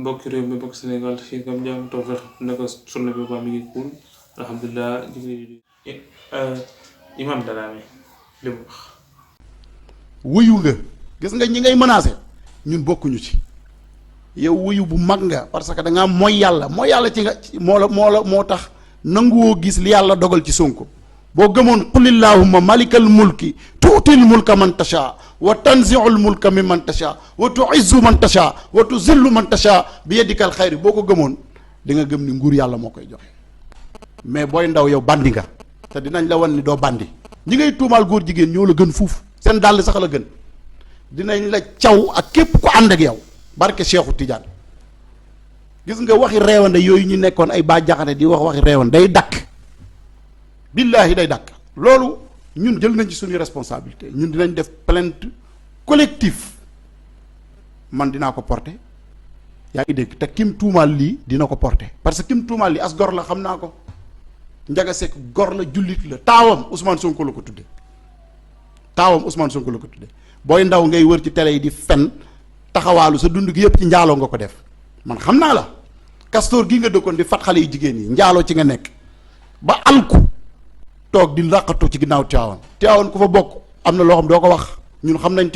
mbokki réew mi mbokki Sénégal fii kam jàmm tawfeex naka sunna bi ba mi ngi kuul alhamdulilah Imam Dramé li mu wax. wuyu nga gis nga ñi ngay menacé ñun bokkuñu ci yow wuyu bu mag nga parce que da ngaa mooy yàlla ci nga moo tax nanguwoo gis li yàlla dogal ci Sonko boo gëmoon qulillahumma malikal mulki tuutil mulka man tasha wa tanziul mulka mimman tasha wa tuizzu man tasha wa tuzillu man tasha bi yadikal xayri boo ko gëmoon di nga gëm ni nguur yàlla moo koy joxe mais booy ndaw yow bandi nga te dinañ la wan ni doo bandi ñi ngay tuumaal góor jigéen ñoo la gën fuuf seen dàll sax la gën dinañ la caw ak képp ku ànd ak yow barke Cheikhu Tidiane gis nga waxi reewande yooyu ñu nekkoon ay baa jaxate di wax waxi reewande day dakk billaahi day dakk loolu ñun jël nañ ci suñu responsabilité ñun dinañ def plainte collectif man dinaa ko porter yaa ngi dégg te kim tuumaal lii dina ko porter parce que kim tuumaal lii as gor la xam naa ko Njaga Sekk gor la jullit la taawam Ousmane Sonko la ko tudde booy ndaw ngay wër ci télé yi di fen taxawaalu sa dund gi yëpp ci njaaloo nga ko def man xam naa la Castor gi nga dëkkoon di fat xale yu jigéen yi njaaloo ci nga nekk ba alku toog di làqatu ci ginnaaw Tiwaawan ku fa bokk am na loo xam doo ko wax ñun xam nañ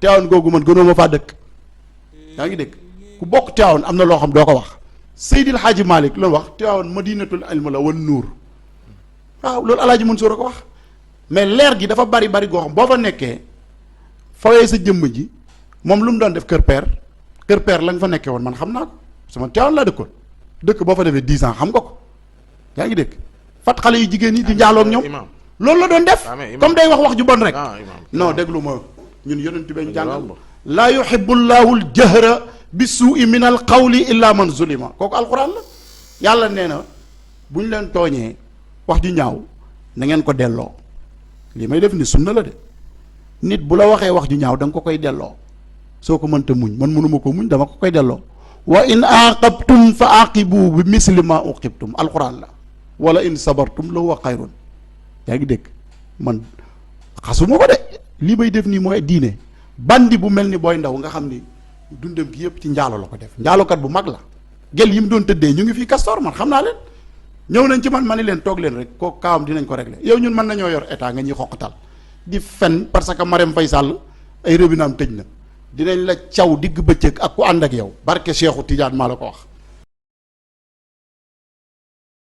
Tiwaawan googu man gënoo ma faa dëkk yaa ngi dégg ku bokk Tiwaawan am na loo xam doo ko wax Seydil Hadji Malick loolu wax Tiwaawan madinatul ilm la wan nuur waaw loolu Alaaji Mansour a ko wax mais leer gi dafa bari goo xam boo fa nekkee fawee sa jëmm ji moom lu mu doon def kër père la nga fa nekkee woon man xam naa ko sama Tiwaawan laa dëkkoon dëkk boo fa defee 10 ans xam nga ko yaa ngi dégg fat xale yu jigéen ñi di njaaloog ñoom loolu la doon def comme day wax ju bon rek non déglu ma ñun yonent bi ñu jàngal laa yuhibbu llahu l jahra bi suui min al qawli illa man zulima kooku alquran la yàlla nee na bu ñu leen tooñee wax ju ñaaw na ngeen ko delloo li may def ni sunna la de nit bu la waxee wax ju ñaaw da nga ko koy delloo soo ko mënta muñ man mënuma ko muñ dama ko koy delloo wa in aqabtum fa aqibu bi misli ma uqibtum alquran la wala in sabartum la huwa xayrun yaa ngi dégg man xasuma ko de lii may def nii mooy diine bandi bu mel ni booy ndaw nga xam ni dundam gi yëpp ci njaalo la ko def njaalokat bu mag la gel yi mu doon tëddee ñu ngi fii Castor man xam naa leen ñëw nañ ci man ma ni leen toog leen rek kooku kaawam dinañ ko régler yow ñun mën nañoo yor état nga ñuy xoqatal di fen parce que Marème Faye Sall ay robinet am tëj na dinañ la caw digg bëccëg ak ku ànd ak yow barke Cheikhu Tidiane maa la ko wax